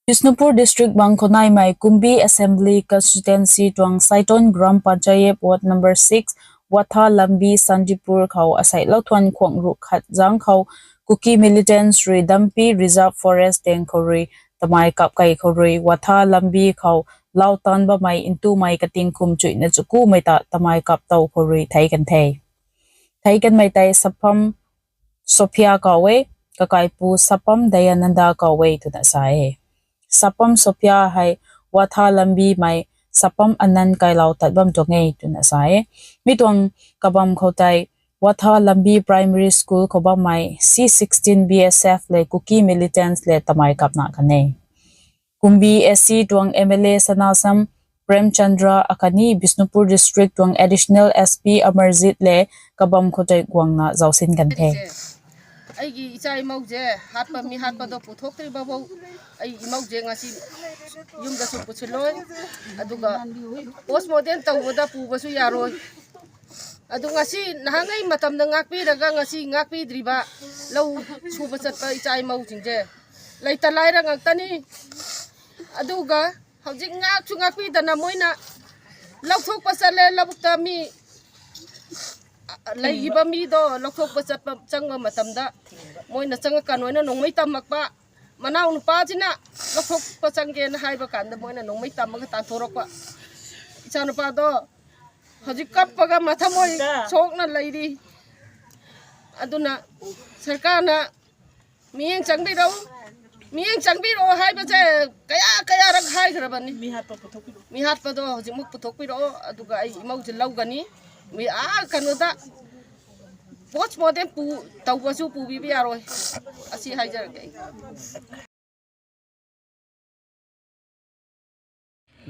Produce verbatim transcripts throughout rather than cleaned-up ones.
Bishnupur District bang khou naimei Kumbi Assembly Constituency tuang Saiton Gram Panchayat Ward number six, Watha Lambi Sandipur khou asei louthuan khuang ruh khat zang khou Kuki militants rui Dampi Reserve Forest teng khou rui tamei kap kei khou rui Watha Lambi khou lau tan bammei ntumei kating kum chuina chukumei ta tamei kap tow khou rui thei kan the. Thei kanmei tei Sapam Sophia kaw e, kakaipu Sapam Dayananda kaw e twna sa e. Sapam Sophia hei Watha Lambi mei Sapam Anand kailou tat bam tuang e twna sa e. Mi tuang kabam khou tei Watha Lambi Primary School khou bammei C sixteen B S F le Kuki militants le tamei kapna kan e. Kumbi S C tuang M L A Sanasam Premchandra akhatni Bishnupur District tuang Additional S P Amarjit le kabam khou tei guangna zausin kan the. ꯑꯩꯒꯤ ꯏꯆꯥ ꯏꯃꯧꯁꯦ ꯍꯥꯠꯄ, ꯃꯤ ꯍꯥꯠꯄꯗꯣ ꯄꯨꯊꯣꯛꯇ꯭ꯔꯤꯕꯐꯥꯎ ꯑꯩ ꯏꯃꯧꯁꯦ ꯉꯁꯤ ꯌꯨꯝꯗꯁꯨ ꯄꯨꯁꯤꯜꯂꯣꯏ, ꯑꯗꯨꯒ ꯄꯣꯁꯃꯣꯔꯇꯦꯝ ꯇꯧꯕꯗ ꯄꯨꯕꯁꯨ ꯌꯥꯔꯣꯏ꯫ ꯑꯗꯨ ꯉꯁꯤ ꯅꯍꯥꯟꯉꯩ ꯃꯇꯝꯗ ꯉꯥꯛꯄꯤꯔꯒ ꯉꯁꯤ ꯉꯥꯛꯄꯤꯗ꯭ꯔꯤꯕ ꯂꯧ ꯁꯨꯕ ꯆꯠꯄ ꯏꯆꯥ ꯏꯃꯧꯁꯤꯡꯁꯦ ꯂꯩꯇ ꯂꯥꯏꯔ ꯉꯥꯛꯇꯅꯤ꯫ ꯑꯗꯨꯒ ꯍꯧꯖꯤꯛ ꯉꯥꯛꯁꯨ ꯉꯥꯛꯄꯤꯗꯅ ꯃꯣꯏꯅ ꯂꯧꯊꯣꯛꯄ ꯆꯠꯂꯦ, ꯂꯧꯕꯨꯛꯇ ꯃꯤ, ꯑ, ꯂꯩꯈꯤꯕ ꯃꯤꯗꯣ ꯂꯧꯊꯣꯛꯄ ꯆꯠꯄ, ꯆꯪꯕ ꯃꯇꯝꯗ ꯃꯣꯏꯅ ꯆꯪꯉꯛꯀꯅꯣꯅ ꯅꯣꯡꯃꯩ ꯇꯝꯃꯛꯄ꯫ ꯃꯅꯥꯎ ꯅꯨꯄꯥꯁꯤꯅ ꯂꯧꯊꯣꯛꯄ ꯆꯪꯒꯦꯅ ꯍꯥꯏꯕ ꯀꯥꯟꯗ ꯃꯣꯏꯅ ꯅꯣꯡꯃꯩ ꯇꯝꯃꯒ ꯇꯥꯟꯊꯣꯔꯛꯄ꯫ ꯏꯆꯥꯅꯨꯄꯥꯗꯣ ꯍꯧꯖꯤꯛ ꯀꯞꯄꯒ ꯃꯊꯃꯣꯏ ꯁꯣꯛꯅ ꯂꯩꯔꯤ꯫ ꯑꯗꯨꯅ ꯁꯔꯀꯥꯔꯅ ꯃꯤꯠꯌꯦꯡ ꯆꯪꯕꯤꯔꯛꯎ, ꯃꯤꯠꯌꯦꯡ ꯆꯪꯕꯤꯔꯛꯑꯣ ꯍꯥꯏꯕꯁꯦ ꯀꯌꯥ ꯀꯌꯥꯔꯛ ꯍꯥꯏꯈ꯭ꯔꯕꯅꯤ꯫ ꯃꯤ ꯍꯥꯠꯄ ꯄꯨꯊꯣꯛꯄꯤꯔꯛꯑꯣ꯫ ꯃꯤ ꯍꯥꯠꯄꯗꯣ ꯍꯧꯖꯤꯛꯃꯛ ꯄꯨꯊꯣꯛꯄꯤꯔꯛꯑꯣ, ꯑꯗꯨꯒ ꯑꯩ ꯏꯃꯧꯁꯦ ꯂꯧꯒꯅꯤ꯫ ꯃꯤ ꯑꯥ ꯀꯩꯅꯣꯗ ꯄꯣꯁꯃꯣꯔꯇꯦꯝ ꯄꯨ-, ꯇꯧꯕꯁꯨ ꯄꯨꯕꯤꯕ ꯌꯥꯔꯣꯏ꯫ ꯑꯁꯤ ꯍꯥꯏꯖꯔꯒꯦ ꯑꯩ꯫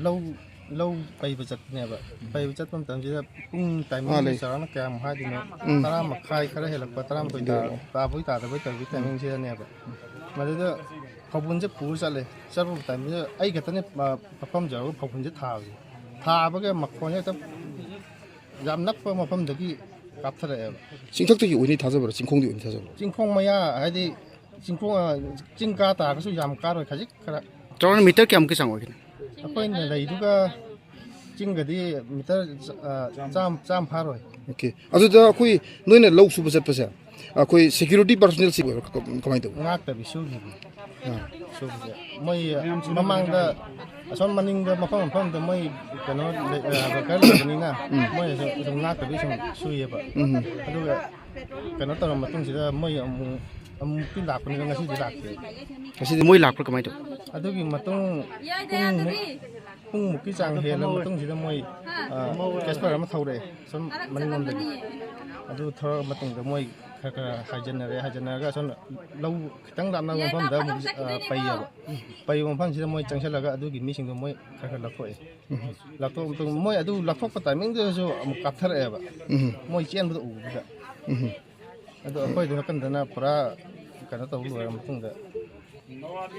ꯂꯧ, ꯂꯧ ꯄꯩꯕ ꯆꯠꯄꯅꯦꯕ꯫ ꯄꯩꯕ ꯆꯠꯄ ꯃꯇꯝꯁꯤꯗ ꯄꯨꯡ ꯑꯥ, timing ꯂꯩ꯫ ꯆꯥꯎꯔꯥꯛꯅ ꯀꯌꯥꯝ ꯍꯥꯏꯗꯣꯏꯅꯣ? ꯎꯝ꯫ ꯇꯔꯥ ꯃꯈꯥꯏ ꯈꯔ ꯍꯦꯜꯂꯛꯄ, ꯇꯔꯥꯃꯥꯊꯣꯏ ꯇꯥ-, ꯑꯗꯨ ꯇꯥꯕꯣꯏ ꯇꯥꯗꯕꯣꯏ ꯇꯧꯕꯒꯤ timing ꯁꯤꯗꯅꯦꯕ꯫ ꯃꯗꯨꯗ ꯐꯧꯕꯨꯟꯁꯦ ꯄꯨꯔ ꯆꯠꯂꯦ꯫ ꯆꯠꯄ ꯃꯇꯝꯁꯤꯗ ꯑꯩ ꯈꯛꯇꯅꯦ, ꯑ, ꯃꯐꯝ ꯌꯧꯔꯒ ꯐꯧꯕꯨꯟꯁꯦ ꯊꯥꯕꯁꯦ꯫ ꯊꯥꯕꯒ ꯃꯈꯣꯟꯁꯦ ꯍꯦꯛꯇ ꯌꯥꯝ ꯅꯛꯄ ꯃꯐꯝꯗꯒꯤ ꯀꯥꯞꯊꯔꯛꯑꯦꯕ꯫ ꯆꯤꯡꯊꯛꯇꯒꯤ ꯑꯣꯏꯅꯤ ꯊꯥꯖꯕ꯭ꯔꯥ? ꯆꯤꯡꯈꯣꯡꯗꯒꯤ ꯑꯣꯏꯅꯤ ꯊꯥꯖꯕ꯭ꯔꯥ? ꯆꯤꯡꯈꯣꯡ ꯃꯌꯥ, ꯍꯥꯏꯗꯤ, ꯆꯤꯡꯈꯣꯡ, ꯑ, ꯆꯤꯡ ꯀꯥ ꯇꯥꯔꯒꯁꯨ ꯌꯥꯝ ꯀꯥꯔꯣꯏ, ꯈꯖꯤꯛ ꯈꯔ꯫ ꯆꯥꯎꯔꯥꯛꯅ meter ꯀꯌꯥꯃꯨꯛꯀꯤ ꯆꯥꯡ ꯑꯣꯏꯒꯅꯤ? ꯑꯩꯈꯣꯏꯅ ꯂꯩꯗꯨꯒ ꯆꯤꯡꯒꯗꯤ meter, ꯑ, ꯆꯥꯝ-, ꯆꯥꯝ ꯐꯥꯔꯣꯏ꯫ Okay. ꯑꯗꯨꯗ ꯑꯩꯈꯣꯏ ꯅꯣꯏꯅ ꯂꯧ ꯁꯨꯕ ꯆꯠꯄꯁꯦ, ꯑꯩꯈꯣꯏ security personnel ꯁꯤ ꯑꯣꯏꯕ꯭ꯔꯥ? ꯀ-, ꯀꯃꯥꯏꯅ ꯇꯧꯕ? ꯉꯥꯛꯇꯕꯤ ꯁꯨꯔꯤꯕꯅꯤ꯫ ꯑꯥ꯫ ꯁꯨꯕꯁꯦ꯫ ꯃꯣꯏ ꯃꯃꯥꯡꯗ ꯑꯁꯣꯝ ꯃꯅꯤꯡꯗ ꯃꯐꯝ ꯃꯐꯝꯗ ꯃꯣꯏ ꯀꯩꯅꯣ ꯂꯩ-, ꯑ, worker ꯂꯩꯕꯅꯤꯅ ꯎꯝ꯫ ꯃꯣꯏꯅꯁꯨ ꯑꯗꯨꯝ ꯉꯥꯛꯇꯕꯤ ꯁꯨꯝ ꯁꯨꯏꯌꯦꯕ꯫ ꯎꯝ꯫ ꯑꯗꯨꯒ ꯀꯩꯅꯣ ꯇꯧꯔ ꯃꯇꯨꯡꯁꯤꯗ ꯃꯣꯏ ꯑꯃꯨꯛ, ꯑꯃꯨꯛꯇꯤ ꯂꯥꯛꯄꯅꯤꯅ ꯉꯁꯤꯗꯤ ꯂꯥꯛꯇꯦ꯫ ꯉꯁꯤꯗꯤ ꯃꯣꯏ ꯂꯥꯛꯄ꯭ꯔꯥ ꯀꯃꯥꯏꯅ ꯇꯧ? ꯑꯗꯨꯒꯤ ꯃꯇꯨꯡ ꯄꯨꯡꯃꯨꯛ, ꯄꯨꯡꯃꯨꯛꯀꯤ ꯆꯥꯡ ꯍꯦꯜꯂ ꯃꯇꯨꯡꯁꯤꯗ ꯃꯣꯏ, ꯑ, casper ꯑꯃ ꯊꯧꯔꯛꯑꯦ ꯁꯨꯝ ꯃꯅꯤꯡꯂꯣꯝꯗꯒꯤ꯫ ꯑꯗꯨ ꯊꯧꯔꯛꯑ ꯃꯇꯨꯡꯗ ꯃꯣꯏ ꯈꯔ ꯈꯔ ꯍꯥꯏꯖꯤꯟꯅꯔꯦ, ꯍꯥꯏꯖꯤꯟꯅꯔꯒ ꯑꯁꯣꯝ ꯂꯧ ꯈꯤꯇꯪ ꯂꯥꯞꯅꯕ ꯃꯐꯝꯗ ꯑꯃꯨꯛ, ꯑ, ꯄꯩꯌꯦꯕ꯫ ꯄꯩꯕ ꯃꯐꯝꯁꯤꯗ ꯃꯣꯏ ꯆꯪꯁꯤꯜꯂꯒ ꯑꯗꯨꯒꯤ ꯃꯤꯁꯤꯡꯗꯣ ꯃꯣꯏ ꯈꯔ ꯈꯔ ꯂꯧꯊꯣꯛꯑꯦ꯫ ꯎꯝ꯫ ꯂꯧꯊꯣꯛꯑ ꯃꯇꯨꯡ ꯃꯣꯏ ꯑꯗꯨ ꯂꯧꯊꯣꯛꯄ timingꯗꯨꯗꯁꯨ ꯑꯃꯨꯛ ꯀꯥꯞꯊꯔꯛꯑꯦꯕ꯫ ꯎꯝ꯫ ꯃꯣꯏ ꯆꯦꯟꯕꯗꯣ ꯎꯕꯗꯨꯗ꯫ ꯎꯝ꯫ ꯑꯗꯣ ꯑꯩꯈꯣꯏꯗꯨ ꯅꯥꯀꯟꯗꯅ ꯄꯨꯔꯥ ꯀꯩꯅꯣ ꯇꯧꯕ ꯂꯣꯏꯔ ꯃꯇꯨꯡꯗ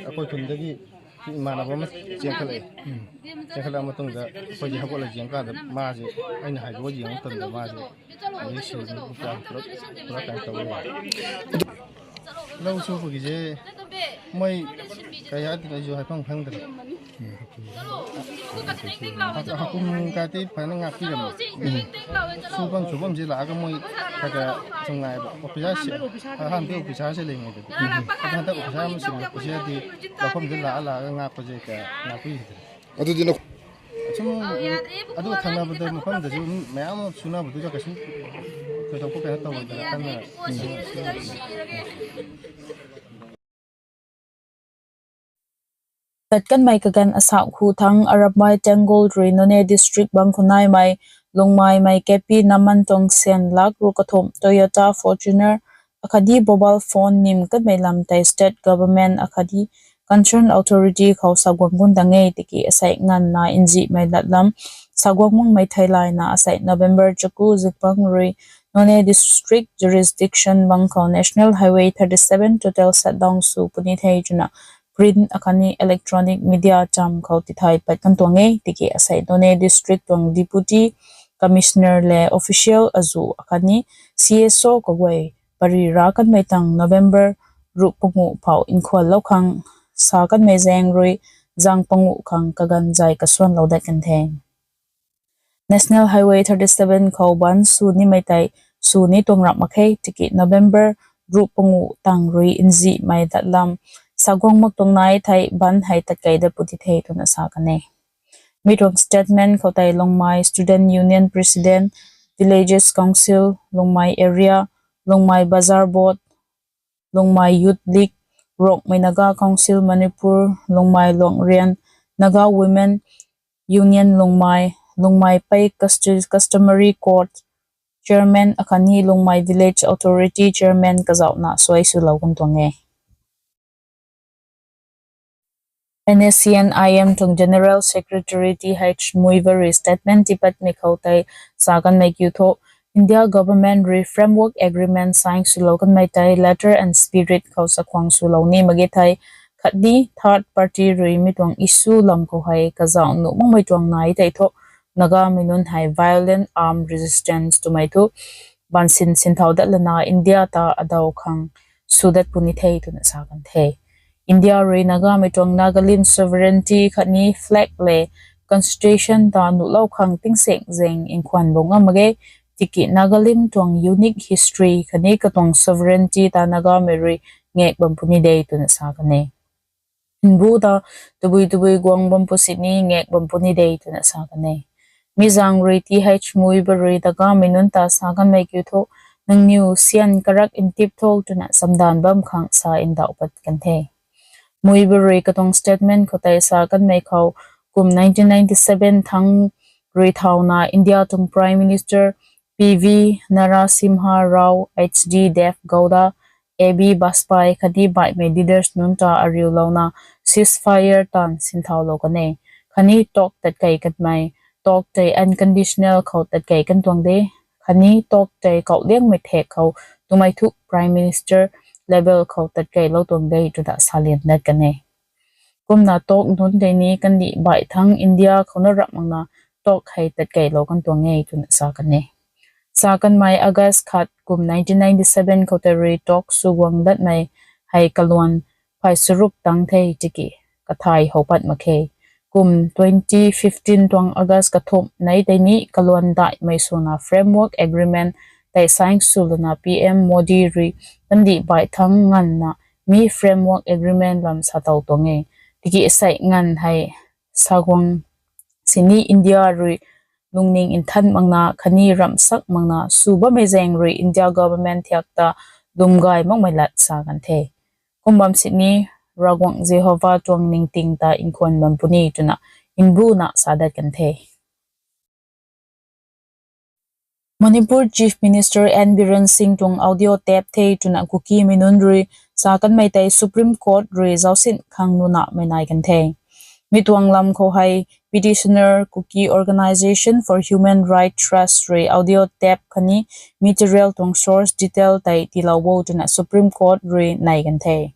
ꯑꯩꯈꯣꯏ ꯈꯨꯟꯗꯒꯤ ꯏꯃꯥꯟꯅꯕ ꯑꯃ ꯆꯦꯟꯈꯠꯂꯛꯑꯦ꯫ ꯎꯝ꯫ ꯆꯦꯟꯈꯠꯂꯛꯑ ꯃꯇꯨꯡꯗ ꯑꯩꯈꯣꯏꯁꯦ ꯍꯧꯒꯠꯂ ꯌꯦꯡꯀꯥꯟꯗ ꯃꯥꯁꯦ, ꯑꯩꯅ ꯍꯥꯏꯗꯣꯛꯑ ꯌꯦꯡꯕ ꯃꯇꯝꯗ ꯃꯥꯁꯦ ꯑꯗꯩ ꯁꯤꯕ ꯈꯣꯠꯄ ꯄꯨꯔꯥ, ꯄꯨꯔꯥ ꯀꯩꯅꯣ ꯇꯧꯔꯦ꯫ ꯂꯧ ꯁꯨꯕꯒꯤꯁꯦ ꯃꯣꯏ ꯀꯩ ꯍꯥꯏꯗꯣꯏꯅꯣ ꯑꯩꯁꯨ ꯍꯥꯏꯐꯝ ꯈꯪꯗ꯭ꯔꯦ꯫ ꯍꯥꯀꯨꯝ ꯀꯥꯇꯤ ꯐꯖꯅ ꯉꯥꯛꯄꯤꯔꯝꯃꯦ꯫ ꯎꯝ꯫ ꯁꯨꯐꯝ, ꯁꯨꯐꯝꯁꯤ ꯂꯥꯛꯑꯒ ꯃꯣꯏ ꯈꯔ ꯈꯔ ꯁꯨꯝ ꯉꯥꯏꯕ꯫ ꯑꯣꯐꯤꯁꯥꯔꯁꯦ, ꯑꯍꯥꯟꯕ ꯑꯣꯐꯤꯁꯥꯔꯁꯦ ꯂꯩꯉꯩꯗꯗꯤ꯫ ꯑꯗꯣ ꯍꯟꯗꯛ ꯑꯣꯐꯤꯁꯥꯔ ꯑꯃ ꯁꯤꯜꯂꯛꯄꯁꯤꯗꯗꯤ ꯂꯧꯐꯝꯁꯤ ꯂꯥꯛꯑ ꯂꯥꯛꯑꯒ ꯉꯥꯛꯄꯁꯦ ꯀꯌꯥ ꯉꯥꯛꯄꯤꯈꯤꯗ꯭ꯔꯦ꯫ ꯑꯗꯨꯗꯤ ꯅꯈꯣ- ꯁꯨꯝ ꯑꯗꯨ ꯊꯪꯅꯕꯗ ꯃꯐꯝꯗꯁꯨ ꯃꯤ ꯃꯌꯥꯝ ꯑꯃ ꯁꯨꯅꯕꯗꯨꯗ ꯀꯩꯁꯨ ꯊꯣꯏꯗꯣꯛꯄ ꯀꯩꯅꯣ ꯇꯧꯔꯣꯏꯗꯅ ꯈꯟꯗꯅ꯫ ꯇꯠꯀꯟꯃꯩ ꯀꯥꯒꯟ ꯑꯁꯥꯛ ꯍꯨ ꯊꯥꯡ ꯑꯔꯥꯞꯃꯩ ꯇꯦꯡꯒꯣꯜ ꯔꯨꯏ ꯅꯣꯅꯦ district ꯕꯪ ꯈꯨꯅꯥꯏꯃꯩ ꯂꯨꯡꯃꯥꯏꯃꯩ ꯀꯦ ꯄꯤ ꯅꯃꯟ ꯇꯣꯡꯁꯦꯟ ꯂꯥꯛ ꯔꯨ ꯀꯊꯨꯝ Toyota Fortuner ꯑꯈꯗꯤ mobile phone ꯅꯤꯝ ꯀꯠꯃꯩ ꯂꯝ ꯇꯩ state government ꯑꯈꯗꯤ concern authority ꯈꯧ ꯁꯥꯒꯣꯝ ꯒꯨꯟꯗꯪꯉꯦ ꯇꯤꯀꯤ ꯑꯁꯥꯏ ꯉꯟꯅ ꯏꯟꯖꯤꯃꯩ ꯂꯠꯂꯝ ꯁꯥꯒꯣꯝ ꯃꯨꯡꯃꯩ ꯊꯩꯂꯥꯏꯅ ꯑꯁꯥꯏ November ꯆꯀꯨ ꯖꯤꯛꯄꯪ ꯔꯨꯏ Noney district jurisdiction ꯕꯪ ꯈꯧ National Highway thirty seven total shutdown sw ꯄꯨꯅꯤ ꯊꯩ ꯆꯨꯅ print ꯑꯈꯅꯤ electronic media ꯆꯥꯝ ꯈꯧ ꯇꯤꯊꯥꯏ ꯄꯠꯀꯟ ꯇꯣꯡꯉꯦ꯫ ꯇꯤꯀꯤ ꯑꯁꯥꯏ Noney district ꯇꯣꯡ deputy commissioner ꯂꯦ official ꯑꯖꯨ ꯑꯈꯅꯤ C S O ꯀꯒꯣꯏ ꯄꯔꯤ ꯔꯥꯀꯟꯃꯩ ꯇꯪ November ꯔꯨꯛ ꯄꯨꯡꯉꯨ ꯐꯥꯎ ꯏꯪꯈꯣꯜ ꯂꯧꯈꯪ sa kanmei zaeng rui zang panguh khang kaganv zay kasuanlou dat kan the. National Highway thirty-seven khou ban sw nimei tei sw ni tuang ramh mak khe, tiki November ruh panguh tang rui nzihmei latlam sa guang mak tuang nai thei ban hei tatkei dat puni the twna sa kan e. Mi tuang statement khou tei Lungmei Student Union President, Villages Council, Lungmei Area, Lungmei Bazar Board, Lungmei Youth League, Rongmei Naga Council Manipur, Lungmei Luangrian, Naga Women Union Lungmei, Lungmei Pei Custo-, Customary Court Chairman akhatni Lungmei Village Authority Chairman kazauhna suai swlou kan tuang e. N S C N I M tuang General Secretary T H Muivah rui statement tipatmei khou tei sa kanmei kiu thu, India government rui framework agreement sign swlou kanmei tei letter and spirit khou chakhwang swlou ni mak ge thei, khatni third party rui mi tuang issue lam khou hei kazauh nuh makmei tuang nai tei thu, Nagamei nunc hei violent armed resistance twmei thu bansin sinthau dat lana India ta adaw khang sw dat puni the twna sa kan the. India rui Nagamei tuang Nagalim sovereignty khatni flag le constitution ta nuhlou khang tingsaeng zaeng nkhwan bam ngam mak ge, tiki Nagalim tuang unique history khatni katuang sovereignty ta Nagamei rui ngak bam puni de twna sa kan e. Nbu ta tabui tabui guang bam pu sini ngak bam puni de twna sa kan e. Mi zaeng rui T H Muivah rui Nagamei nunc ta sa kanmei kiu thu, nangniw syan karak ntip tho twna chamdan bam khang sa ndauh pat kan the. Muivah rui katuang statement khou tei sa kanmei khou, kum nineteen ninety-seven thang rui thauna India tuang Prime Minister P V Narasimha Rao, H D Devegowda, A B Vajpayee khatni baihmei leaders nunc ta ariulouna ceasefire taanv sinthaulou kan e. Khatni talk tatkei kanmei, talk tei unconditional khou tatkei kan tuang de. Khatni talk tei kauh liangmei thak khou twmei thu Prime Minister level khou tatkeilou tuang de twna salian dat kan e. Kumna talk nunc tei ni kandih baih thang India khou na ramh makna talk hei tatkeilou kan tuang e twna sa kan e. Sa kanmei August khat kum nineteen ninety-seven khou tei rui talk sw guang datmei hei kaluan phay charuk tang the tiki kathai how pat mak khe. Kum twenty fifteen tuang August kathumh nei tei ni kaluan daihmei swna framework agreement tei sign sw lana P M Modi rui kandih baih thang nganvna mi framework agreement lam sa tow tuang e. Tiki asei nganv hei sa guang sini India rui lungning nthan makna khatni ramhsak makna sw bammei zaeng rui India government thiak ta lwm gay makmei lat sa kan the. Kum bam sini Ravguangc Jehova tuang ningting ta nkhwan bam puni twna nbuna sa dat kan the. Manipur Chief Minister N Biren Singh tuang audio tape the twna Kukimei nunc rui sa kanmei tei Supreme Court rui zaucsin khang nunamei nai kan the. Mi tuang lam khou hei petitioner Kuki Organisation for Human Rights Trust rui audio tape khatni material tuang source detail tei tiilou bo twna Supreme Court rui nai kan the.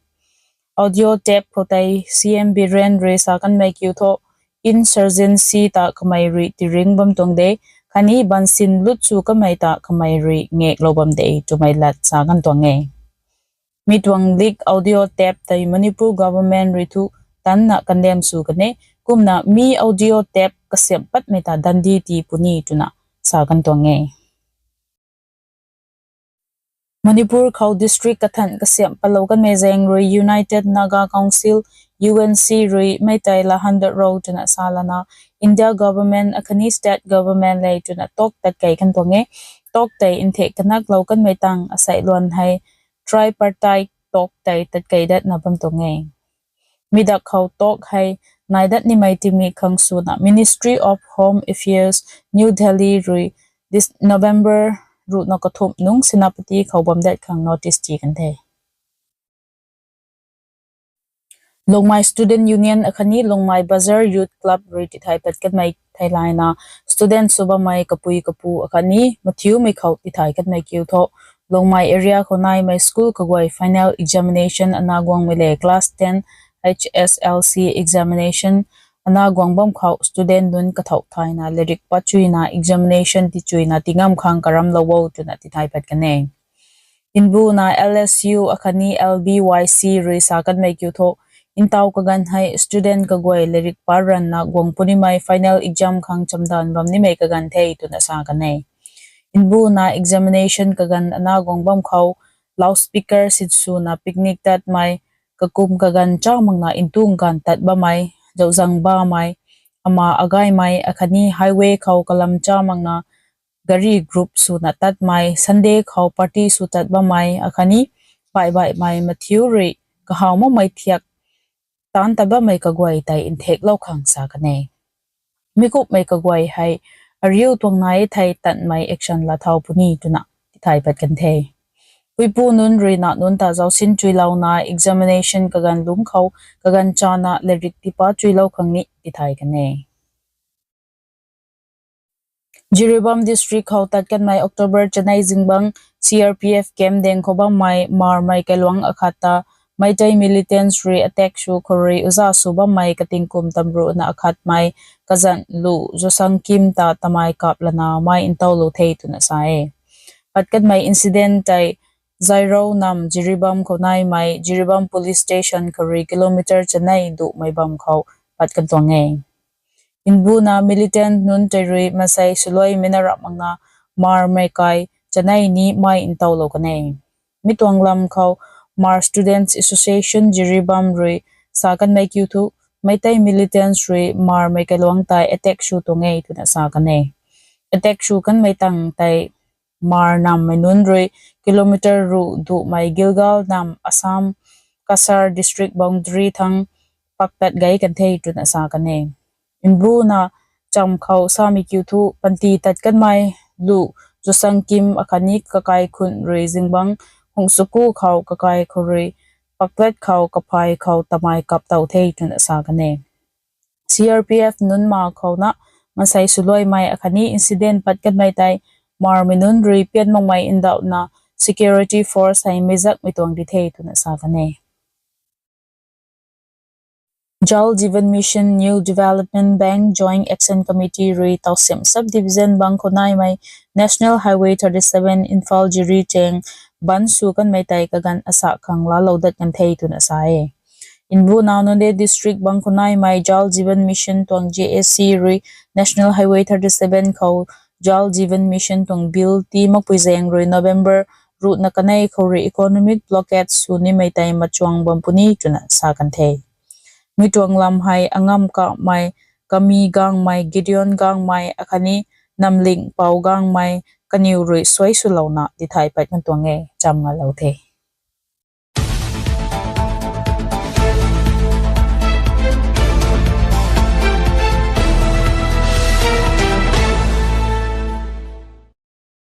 Audio tape khou tei C M Biren rui sa kanmei kiu thu, insurgency ta kamei rui tiring bam tuang de, khatni bansin lut sw kanmei ta kamei rui ngaklou bam de twmei lat sa kan tuang e. Mi tuang leak audio tape tei Manipur government rui thu tanna condemn sw kan e, kumna mi audio tape kasiamh patmei ta dandi tii puni twna sa kan tuang e. Manipur khou district kathan kasiamh patlou kanmei zaeng rui United Naga Council, U N C rui mei tei lahan dat ro twna sa lana India government akhatni state government le twna talk tatkei kan tuang e. Talk tei nthek kanaklou kanmei tang asei luan hei tripartite talk tei tatkei datna bam tuang e. Mi dak khou talk hei nai dat nimei tingmik khang swna Ministry of Home Affairs, New Delhi rui November ruhna kathumh nung Senapati khou bam dat khang notice tii kan the. Lungmei Student Union akhatni Lungmei Bazar Youth Club rui tithay pat kanmei theilayna student sw bammei kapui kapu akhatni mathiumei khou tithay kanmei kiu thu, Lungmei area khou naimei school kaguay final examination ana guangmei le class ten H S L C examination ana guang bam khou student nunc kathau thayna leirik pat chuyna examination tichuina tingam khang karamlou o twna tithay pat kan e. Nbuna L S U akhatni L B Y C rui sa kanmei kiu thu, Ntaw kaganv hei student kaguay lairik pat ranvna guang punimei final exam khang chamdanv bam nimei kaganv the twna sa kan e. Nbuna examination kaganv ana guang bam khou loudspeaker sinswna picnic tatmei, kakum kaganv cha makna ntung ganv tat bammei, zauzang bamei, ama agaymei akhatni highway khou kalam cha makna gari group swna tatmei, Sunday khou party sw tat bammei akhatni baihbaihmei mathiu rui kahaw makmei thiak taanc tat bammei kaguay tei nthaeklou khang sa kan e. Mi kumhmei kaguay hei ariu tuang nai thei tanmei action laa thau puni twna tithay pat kan the. Puipu nunc rui na nunc ta zausin chuilouna examination kaganv lungc khou kaganv chana lairik tiipat chuilou khang ni tithay kan e. Jiribam District khou tat kanmei October chanei zingbangc C R P F camp daeng khou bammei Hmarmei kailuangc akhat ta Meitei militants rui attack sw khou rui uza sw bammei kating kum tamruhna akhatmei kazanc Lu Zosangkim ta tamei kap lana mei ntowlou the twna sa e. Pat kanmei incident tei Zairou nam Jiribam khou naimei Jiribam Police Station khou rui kilometer chanei duhmei bam khou pat kan tuang e. Nbuna militant nunc tei rui mansei swluaimei na rap makna Hmarmei kai chanei ni mei ntowlou kan e. Mi tuang lam khou Hmar Students Association Jiribam rui sa kanmei kiu thu Meitei militants rui Hmarmei kailuangc tei attack sw tuang e twna sa kan e. Attack sw kanmei tang tei Hmar nammei nunc rui kilometer ruh duhmei Gilgal nam Assam Cachar district boundary thang paktat gay kan the twna sa kan e. Nbuna cham khou samei kiu thu panty tat kanmei Lu Zosangkim akhatni kakai khun rui zingbangc hungsuku khou kakai khou rui paktat khou kaphay khou tamei kap tow the twna sa kan e. C R P F nunc ma khouna mansei swluaimei akhatni incident pat kanmei tei Hmarmei nunc rui pian makmei ndauhna security force hei meizakmei tuang di the twna sa kan e. Jal Jeevan Mission New Development Bank Joint Action Committee rui Tawsim Sub Division bang khou naimei National Highway thirty seven Imphal Jiri cheng ban sw kanmei tei kaganv asa khang laalou dat kan the twna sa e. Nbuna Noney District bang khou naimei Jal Jeevan Mission tuang J A C rui National Highway thirty seven khou Jal Jeevan Mission tuang bill tii makpui zaeng rui November ruhna kanei khou rui economic blockade sw nimei tei machuang bam puni twna sa kan the. Mi tuang lam hei Angam Kamei, Kami Gangmei, Gideon Gangmei akhatni Namling Pau Gangmei kaniw rui suai swlouna tithay pat kan tuang e. Cham ngalou the.